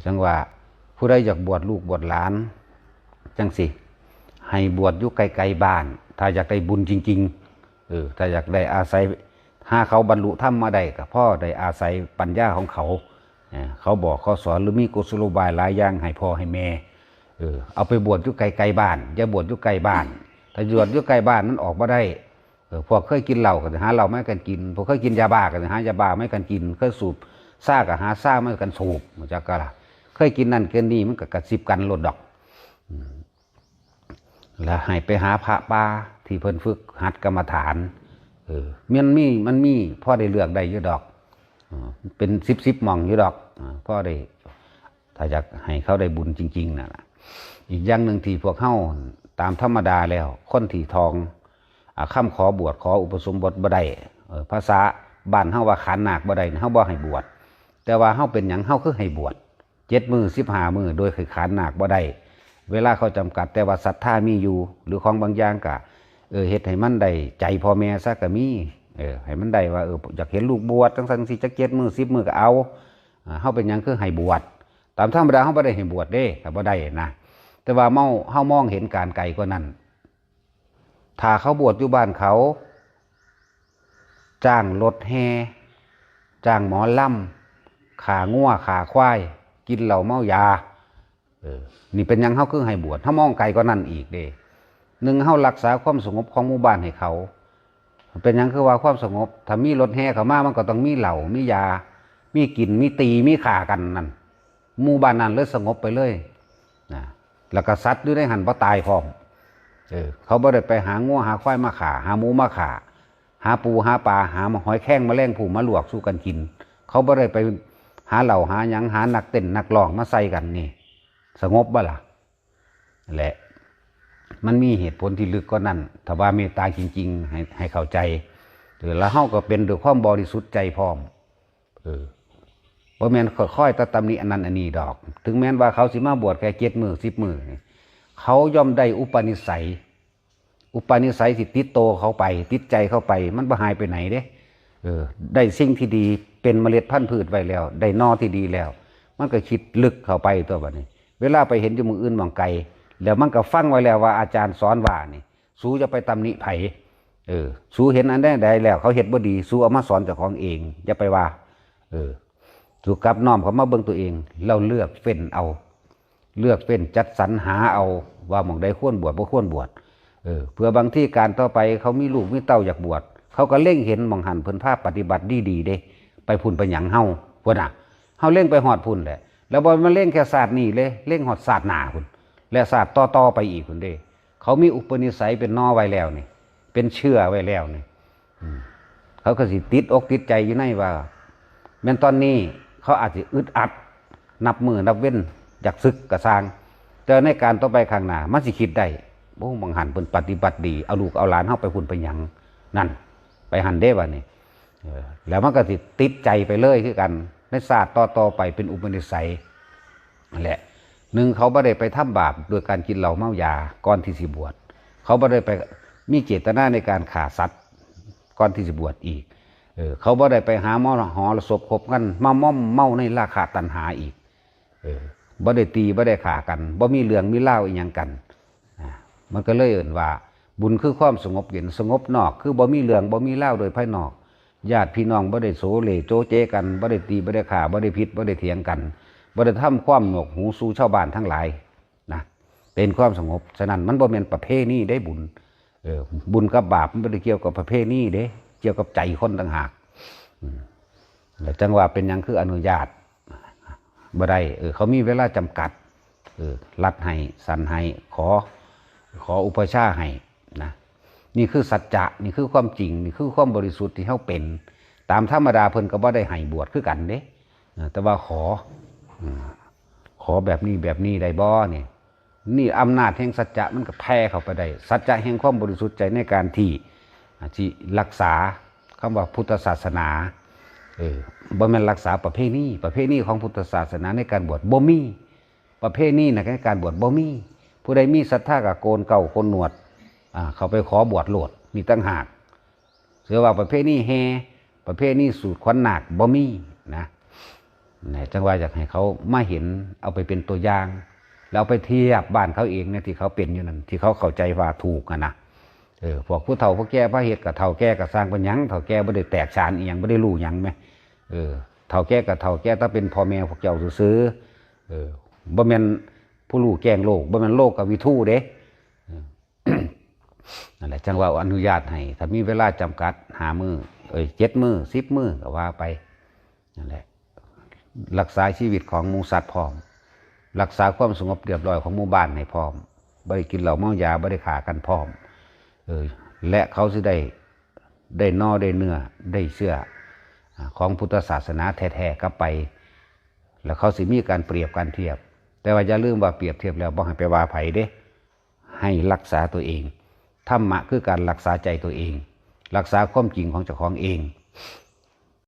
ຈັ່ງວ່າຜູ້ໃດຢາກບວດລູກບວດຫຼານຈັ່ງຊີ້ ໃຫ້ບວດຢູ່ໃກ້ໆບ້ານ ຖ້າຢາກໄດ້ບຸນຈິງໆ ເອີ ຖ້າຢາກໄດ້ອາໄສ ຫາເຂົາບັນລຸທຳມາໄດ້ ກໍພໍໄດ້ອາໄສປັນຍາຂອງເຂົາ ເອີ ເຂົາບອກເຂົາສອນ ຫຼືມີກຸສະໂລບາຍຫຼາຍຢ່າງໃຫ້ພໍ່ໃຫ້ແມ່ ເອີ ເອົາໄປບວດຢູ່ໃກ້ໆບ້ານ ຢ່າບວດຢູ່ໃກ້ບ້ານ ຖ້າບວດຢູ່ໃກ້ບ້ານມັນອອກບໍ່ໄດ້ ເອີ ພວກເຄີຍກິນເຫຼົ້າກໍຊິຫາເຫຼົ້າມາໃຫ້ກັນກິນ ພວກເຄີຍກິນຢາບ້າກໍຊິຫາຢາບ້າມາໃຫ້ກັນກິນ ເຄີຍສູບຊາກໍຫາຊາມາໃຫ້ກັນສູບ ຮູ້ຈັກກໍລະ ເຄີຍກິນນັ້ນກິນນີ້ ມັນກໍກະຊິບກັນໂລດດອກ ອືມ ແລະໃຫ້ໄປຫາພະປ່າທີ່ເພິ່ນຝຶກຫັດກຳມະຖານ ເອີ ມັນມີ ມັນມີພໍໄດ້ເລືອກໄດ້ຢູ່ດອກ ເອີ ເປັນສິບໆໝ່ອງຢູ່ດອກ ເອີ ພໍໄດ້ ຖ້າຢາກໃຫ້ເຂົາໄດ້ບຸນຈິງໆນັ້ນລະ ອີກຢ່າງໜຶ່ງທີ່ພວກເຮົາຕາມທຳມະດາແລ້ວ ຄົນທີ່ທ່ອງ ອາ ຄຳຂໍບວດ ຂໍອຸປະສົມບົດບໍ່ໄດ້ ເອີ ພາສາບ້ານເຮົາວ່າຂານນາກບໍ່ໄດ້ ເຮົາບໍ່ໃຫ້ບວດ ແຕ່ວ່າເຮົາເປັນຫຍັງ ເຮົາຄືໃຫ້ບວດ ເຈັດມື້ ສິບຫ້າມື້ ໂດຍທີ່ຂານນາກບໍ່ໄດ້ ເວລາເຂົາຈຳກັດ ແຕ່ວ່າສັດທາມີຢູ່ ຫຼືຂອງບາງຢ່າງກະ ເອີ ເຮັດໃຫ້ມັນໄດ້ໃຈພໍ່ແມ່ຊະກະມີ ເອີ ໃຫ້ມັນໄດ້ວ່າ ເອີ ຢາກເຫັນລູກບວດ ຈັ່ງຊັ້ນຈັ່ງຊີ້ ຈັກເຈັດມື້ ສິບມື້ກະເອົາ ອາ ເຮົາເປັນຫຍັງຄືໃຫ້ບວດ ຕາມທຳມະດາເຮົາບໍ່ໄດ້ໃຫ້ບວດເດ້ ຖ້າບໍ່ໄດ້ນະ ແຕ່ວ່າເຮົາ ເຮົາມອງເຫັນການໄກກວ່ານັ້ນ ຖ້າເຂົາບວດຢູ່ບ້ານເຂົາ ຈ້າງລົດແຫ່ ຈ້າງໝໍລຳ ຂ້າງົວຂ້າຄວາຍ ກິນເຫຼົ້າເມົາຢາ ເອີ ນີ້ເປັນຫຍັງເຮົາຄືໃຫ້ບວດ ເຮົາມອງໄກກວ່ານັ້ນອີກເດ້ ໜຶ່ງ ເຮົາຮັກສາຄວາມສະຫງົບຂອງໝູ່ບ້ານໃຫ້ເຂົາ ເປັນຫຍັງຄືວ່າຄວາມສະຫງົບ ຖ້າມີລົດແຫ່ເຂົ້າມາ ມັນກໍຕ້ອງມີເຫຼົ້າ ມີຢາ ມີກິນ ມີຕີ ມີຂ້າກັນນັ້ນ ໝູ່ບ້ານນັ້ນເລີຍສະຫງົບໄປເລີຍນະ ແລ້ວກໍສັດຢູ່ໃນຫັ້ນບໍ່ຕາຍພ້ອມ ເອີ ເຂົາບໍ່ໄດ້ໄປຫາງົວຫາຄວາຍມາຂ້າ ຫາໝູມາຂ້າ ຫາປູຫາປາ ຫາໝາກຫອຍແຄງມາແລງພູມາລວກສູ່ກັນກິນ ເຂົາບໍ່ໄດ້ໄປຫາເຫຼົ້າຫາຫຍັງ ຫານັກເຕັ້ນນັກຮ້ອງມາໃສ່ກັນ ນີ້ສະຫງົບບໍ່ລະ? ແລະ ມັນມີເຫດຜົນທີ່ລຶກກວ່ານັ້ນ ຖ້າວ່າເມດຕາຈິງໆ ໃຫ້ ໃຫ້ເຂົ້າໃຈ ເອີ ແລ້ວເຮົາກໍເປັນດ້ວຍຄວາມບໍລິສຸດໃຈພ້ອມ ເອີ ບໍ່ແມ່ນຄ່ອຍໆແຕ່ຕຳໜິອັນນັ້ນອັນນີ້ດອກ ເຖິງແມ່ນວ່າເຂົາຊິມາບວດແຄ່ເຈັດມື້ ສິບມື້ນີ້ ເຂົາຍ່ອມໄດ້ອຸປະນິໄສ ອຸປະນິໄສທີ່ຕິດໂຕເຂົາໄປ ຕິດໃຈເຂົາໄປ ມັນບໍ່ຫາຍໄປໃສເດ້ ເອີ ໄດ້ສິ່ງທີ່ດີ ເປັນເມລັດພັນພືດໄວ້ແລ້ວ ໄດ້ໜໍ່ທີ່ດີແລ້ວ ມັນກໍຄິດລຶກເຂົ້າໄປຕົວະບາດນີ້ ເວລາໄປເຫັນຢູ່ໝ່ອງອື່ນໝ່ອງໄກ ແລ້ວມັນກໍຟັງໄວ້ແລ້ວວ່າອາຈານສອນວ່ານີ້ ສູຢ່າໄປຕຳໜິໃຜ ເອີ ສູເຫັນອັນໃດໆແລ້ວ ເຂົາເຮັດບໍ່ດີ ສູເອົາມາສອນເຈົ້າຂອງເອງ ຢ່າໄປວ່າ ເອີ ສູກັບນ້ອມເຂົ້າມາເບິ່ງຕົວເອງ ແລ້ວເລືອກເຟ້ນເອົາ ເລືອກເຟ້ນຈັດສັນຫາເອົາ ວ່າໝ່ອງໃດຄວນບວດ ບໍ່ຄວນບວດ ເອີ ເພື່ອບາງທີການຕໍ່ໄປເຂົາມີລູກມີເຕົ້າຢາກບວດ ເຂົາກໍເລັງເຫັນໝ່ອງຫັ້ນ ເພິ່ນພາປະຕິບັດດີໆເດ້ ໄປພຸ້ນໄປຫຍັງເຮົາ ພຸ້ນນະ ເຮົາເລັງໄປຮອດພຸ້ນແຫຼະ ແລ້ວບໍ່ແມ່ນມາເລັງແຄ່ຊາດນີ້ເດ້ ເລັງຮອດຊາດໜ້າພຸ້ນ ແລະຊາດຕໍ່ໆໄປອີກພຸ້ນເດ້ ເຂົາມີອຸປະນິໄສເປັນໜໍ່ໄວ້ແລ້ວນີ້ ເປັນເຊື້ອໄວ້ແລ້ວນີ້ ອືມ ເຂົາກໍຊິຕິດອົກຕິດໃຈຢູ່ໃນວ່າ ແມ່ນຕອນນີ້ເຂົາອາດຊິອຶດອັດ ນັບມື້ນັບເວັນ ຢາກສຶກກໍຊ່າງ ແຕ່ໃນການຕໍ່ໄປຂ້າງໜ້າ ມັນຊິຄິດໄດ້ ໂອ້ ໝ່ອງຫັ້ນເພິ່ນປະຕິບັດດີ ເອົາລູກເອົາຫຼານເຮົາໄປພຸ້ນໄປຫຍັງ ນັ້ນ ໄປຫັ້ນເດ້ບາດນີ້ ເອີ ແລ້ວມັນກໍຊິຕິດໃຈໄປເລີຍຄືກັນ ໃນຊາດຕໍ່ໆໄປເປັນອຸປະນິໄສ ແລະ ໜຶ່ງ ເຂົາບໍ່ໄດ້ໄປທຳບາບໂດຍການກິນເຫຼົ້າເມົາຢາກ່ອນທີ່ຊິບວດ ເຂົາບໍ່ໄດ້ໄປມີເຈດຕະນາໃນການຂ້າສັດກ່ອນທີ່ຊິບວດອີກ ເອີ ເຂົາບໍ່ໄດ້ໄປຫາມະຫອລະສົບຄົບກັນ ມາມົມເມົາໃນລາຄະຕັນຫາອີກ ເອີ ບໍ່ໄດ້ຕີ ບໍ່ໄດ້ຂ້າກັນ ບໍ່ມີເລື່ອງມີລາວອີ່ຫຍັງກັນ ອ່າ ມັນກໍເລີຍເອີ້ນວ່າ ບຸນຄືຄວາມສະຫງົບເຢັນ ສະຫງົບນອກ ຄືບໍ່ມີເລື່ອງບໍ່ມີລາວໂດຍພາຍນອກ ຍາດພີ່ນ້ອງບໍ່ໄດ້ໂສເຫຼໂຈເຈກັນ ບໍ່ໄດ້ຕີ ບໍ່ໄດ້ຂ້າ ບໍ່ໄດ້ຜິດ ບໍ່ໄດ້ຖຽງກັນ ບໍ່ໄດ້ທຳຄວາມໜວກຫູສູ່ຊາວບ້ານທັງຫຼາຍນະ ເປັນຄວາມສະຫງົບ. ສະນັ້ນ ມັນບໍ່ແມ່ນປະເພນີເດ້ບຸນ ເອີ ບຸນກັບບາບມັນບໍ່ໄດ້ກ່ຽວກັບປະເພນີເດ້ ກ່ຽວກັບໃຈຄົນຕ່າງຫາກ ອືມ ແລ້ວຈັ່ງວ່າເປັນຫຍັງຄືອະນຸຍາດ ບໍ່ໄດ້ ເອີ ເຂົາມີເວລາຈຳກັດ ເອີ ລັດໃຫ້ ສັນໃຫ້ ຂໍ ຂໍອຸປະຊາໃຫ້ນະ ນີ້ຄືສັດຈະ ນີ້ຄືຄວາມຈິງ ນີ້ຄືຄວາມບໍລິສຸດທີ່ເຮົາເປັນ ຕາມທຳມະດາເພິ່ນກໍບໍ່ໄດ້ໃຫ້ບວດຄືກັນເດ້ ເອີ ແຕ່ວ່າຂໍ ເອີ ຂໍແບບນີ້ ແບບນີ້ໄດ້ບໍ່ນີ້ ນີ້ອຳນາດແຫ່ງສັດຈະມັນກໍແຜ່ເຂົ້າໄປໄດ້ ສັດຈະແຫ່ງຄວາມບໍລິສຸດໃຈໃນການທີ່ ທີ່ຮັກສາຄຳວ່າພຸດທະສາສະໜາ ເອີ ບໍ່ແມ່ນຮັກສາປະເພນີ ປະເພນີຂອງພຸດທະສາສະໜາໃນການບວດບໍ່ມີ ປະເພນີໃນການບວດບໍ່ມີ ຜູ້ໃດມີສັດທາກໍໂກນເກົ້າໂກນໜວດ ອາ ເຂົ້າໄປຂໍບວດໂລດ ນີ້ຕ່າງຫາກ ເຊື່ອວ່າປະເພນີແຫ່ ປະເພນີສູດຂວັນນາກບໍ່ມີນະ ແຫຼະ ຈັ່ງວ່າຢາກໃຫ້ເຂົາມາເຫັນ ເອົາໄປເປັນຕົວຢ່າງ ແລ້ວເອົາໄປທຽບບ້ານເຂົາເອງເນຍ ທີ່ເຂົາເປັນຢູ່ນັ້ນ ທີ່ເຂົາເຂົ້າໃຈວ່າຖືກຫັ້ນນະ. ເອີ ພວກຜູ້ເຖົ້າຜູ້ແກ່ພາເຮັດ ກໍເຖົ້າແກ່ກໍຊ່າງເປັນຫຍັງ ເຖົ້າແກ່ບໍ່ໄດ້ແຕກສານອີ່ຫຍັງ ບໍ່ໄດ້ຮູ້ຫຍັງແໝ ເອີ ເຖົ້າແກ່ກໍເຖົ້າແກ່ ແຕ່ເປັນພໍ່ແມ່ພວກເຈົ້າຊື່ໆ ເອີ ບໍ່ແມ່ນຜູ້ຮູ້ແຈ້ງໂລກ ບໍ່ແມ່ນໂລກະວິທູເດ້. ເອີ ນັ້ນແຫຼະ ຈັ່ງວ່າອະນຸຍາດໃຫ້ ຖ້າມີເວລາຈຳກັດ ຫ້າມື້ ເອີຍ ເຈັດມື້ ສິບມື້ ກໍວ່າໄປ ນັ້ນແຫຼະ ລັກສາຊີວິດຂອງໝູ່ສັດພ້ອມ ລັກສາຄວາມສະຫງົບລຽບຮ້ອຍຂອງໝູ່ບ້ານໃຫ້ພ້ອມ ບໍ່ໄດ້ກິນເຫຼົ້າເມົາຢາ ບໍ່ໄດ້ຂ້າກັນພ້ອມ ເອີ ແລະ ເຂົາຊິໄດ້ ໄດ້ໜໍ່ ໄດ້ເນື້ອ ໄດ້ເຊື້ອ ອາ ຂອງພຸດທະສາສະໜາແທ້ໆກັບໄປ ແລ້ວເຂົາຊິມີການປຽບການທຽບ ແຕ່ວ່າຢ່າລືມວ່າປຽບທຽບແລ້ວບໍ່ໃຫ້ໄປວ່າໃຜເດ້ ໃຫ້ລັກສາຕົວເອງ. ທຳມະຄືການລັກສາໃຈຕົວເອງ ລັກສາຄວາມຈິງຂອງເຈົ້າຂອງເອງ.